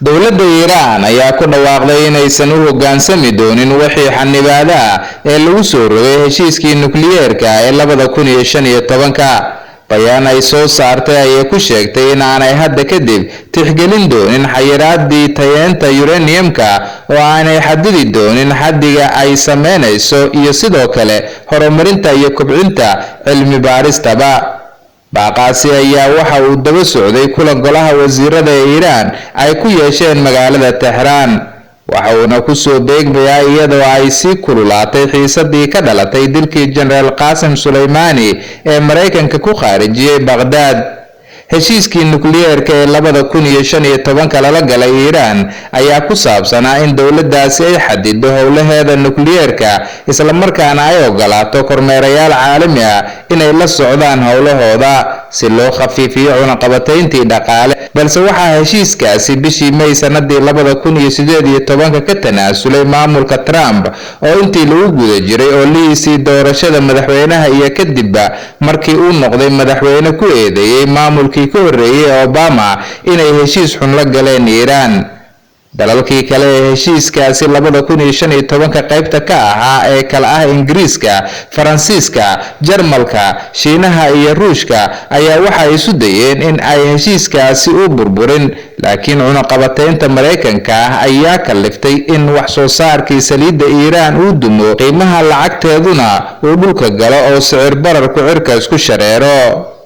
Dowladda Iiraan ayaa ku dhawaaqday inaysan u hoggaansami doonin wixii xanibaada ah ee lagu soo rogay heshiiskii nukliyeerka ee 2015-ka. Bayaan ay soo saartay ayay ku sheegtay in aanay hadda kadib tixgelin doonin xayiraadii tayeenta uranium-ka, oo aanay xadidi doonin xaddiga ay sameynayso iyo sidoo kale horumarinta iyo kobcinta cilmi baaristaba. Baaqaasi ayaa waxa uu daba socday kulan golaha wasiirada ee Iiraan ay ku yeesheen magaalada Texraan, waxa uuna kusoo beegmayaa iyadoo ay sii kululaatay xiisadii ka dhalatay dilkii Jenaraal Qaasim Suleymaani ee Maraykanka ku khaarijiyey Baqhdaad. Heshiiskii nukliyeerka ee 2015-ka lala galay Iiraan ayaa ku saabsanaa in dowladdaasi ay xadido howlaheeda nukliyeerka, islamarkaana ay ogolaato kormeerayaal caalami ah inay la socdaan howlahooda si loo khafiifiyo cunaqabatayntii dhaqaale. Balse waxaa heshiiskaasi bishii May sanadii 2018-ka ka tanaasulay maamulka Trump, oo intii lagu guda jiray ololihiisii doorashada madaxweynaha iyo kadibba markii uu noqday madaxweyne ku eedeeyey maamulkii ka horreeyay ee Obama inay heshiis xun la galeen Iiraan. Dalalkii kale ee heshiiskaasi 2015-ka qaybta ka ahaa ee kala ah Ingiriiska, Faransiiska, Jarmalka, Shiinaha iyo Ruushka ayaa waxay isu dayeen in ay heshiiskaasi u burburin, laakiin cunaqabataynta Maraykanka ah ayaa kaliftay in wax soo saarkii saliidda Iiraan uu dumo, qiimaha lacagteeduna uu dhulka galo oo sicir bararku cirka isku shareero.